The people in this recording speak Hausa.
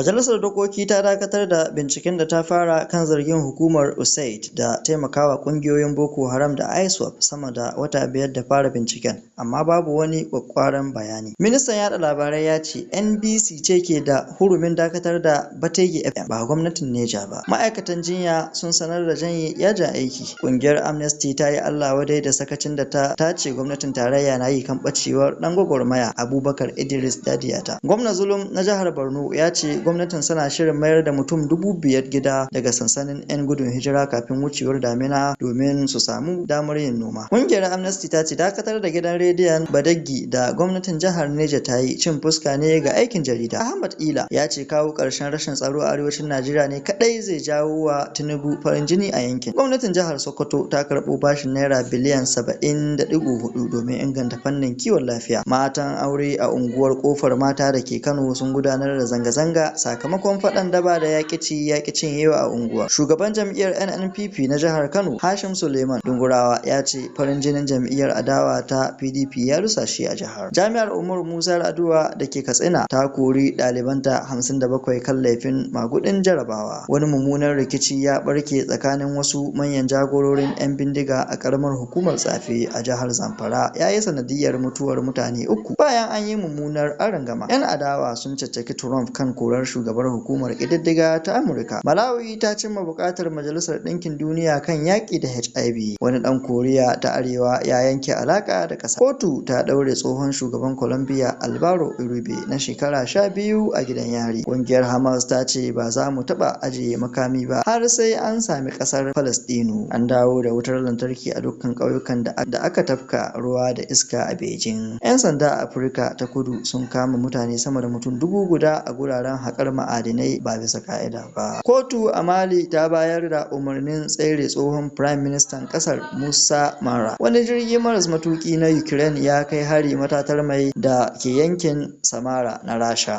Majalisar Dokoki ta dakatar da binciken da ta fara kan zargin hukumar USAID da taimakawa kungiyoyin Boko Haram da ISWAP sama da wata 5 da fara binciken, amma babu wani kwakkwaran bayani. Ministan yada labarai ya ce NBC ce ke da hurumin dakatar da Badegi FM ba gwamnatin Neja ba. Ma'aikatan jinya sun sanar da janye yajin aiki. Kungiyar Amnesty ta yi Allah wadai da sakacin da ta ce gwamnatin tarayya na yi kan bacewar dan gwagwarmaya Abubakar Idris Dadiyata. Gwamna Zulum na jihar Borno ya ce gwamnatin sana shirin mayar da mutum 5,000 gida daga sansanin 'yan gudun hijira kafin wucewar damina domin su samu damar yin noma. Kungiyar Amnesty ta ce dakatar da gidan rediyon Badeggi da gwamnatin jihar Neja ta yi cin fuska ne ga aikin jarida. Ahmad Ila ya ce kawo ƙarshen rashin tsaro a arewacin Najeriya ne kadai zai jawo wa Tinubu farin jini a yankin. Gwamnatin jihar Sokoto ta karɓo bashin naira biliyan 70.4 domin inganta fannin kiwon lafiya. Matan aure a unguwar Kofar Mata da ke Kano sun gudanar da zanga-zanga sakamakon faɗan daba da yaƙi ci yaƙi cinyewa a unguwar. Shugaban jam'iyyar NNPP na jihar Kano, Hashim Suleiman Dungurawa ya ce farin jinin jam'iyyar adawa ta PDP ya rusashe a jihar. Jami'ar Umaru Musa Yar'adua da ke Katsina ta kori ɗalibanta 57 kan laifin magudin jarabawa. Wani mummunan rikici ya barke tsakanin wasu manyan jagororin 'yan bindiga a ƙaramar hukumar Tsafe a jihar Zamfara ya yi sanadiyyar mutuwar mutane 3 bayan an yi mummunar arangama. 'Yan adawa sun caccaki Trump kan korar shugabar hukumar ƙididdiga ta Amurka. Malawi ta cimma buƙatar Majalisar Ɗinkin Duniya kan yaƙi da HIV. Wani ɗan Koriya ta Arewa ya yanke alaƙa da ƙasa. Kotu ta ɗaure tsohon shugaban Colombia Alvaro Uribe na shekara 12 a gidan yari. Ƙungiyar Hamas ta ce ba za mu taɓa ajiye makami ba har sai an sami ƙasar Falastinu. An dawo da wutar lantarki a dukkan ƙauyukan da aka tafka ruwa da iska a Beijing. 'Yan sanda a Afirka ta Kudu sun kama mutane sama da mutum 1,000 a guraren haƙar ma'adinai ba bisa ka'ida ba. Kotu a Mali ta bayar da umarnin tsare tsohon Firayim Ministan ƙasar Musa Mara. Wani jirgi maras matuƙi na Ukraine ya kai hari matatar mai da ke yankin Samara na Rasha.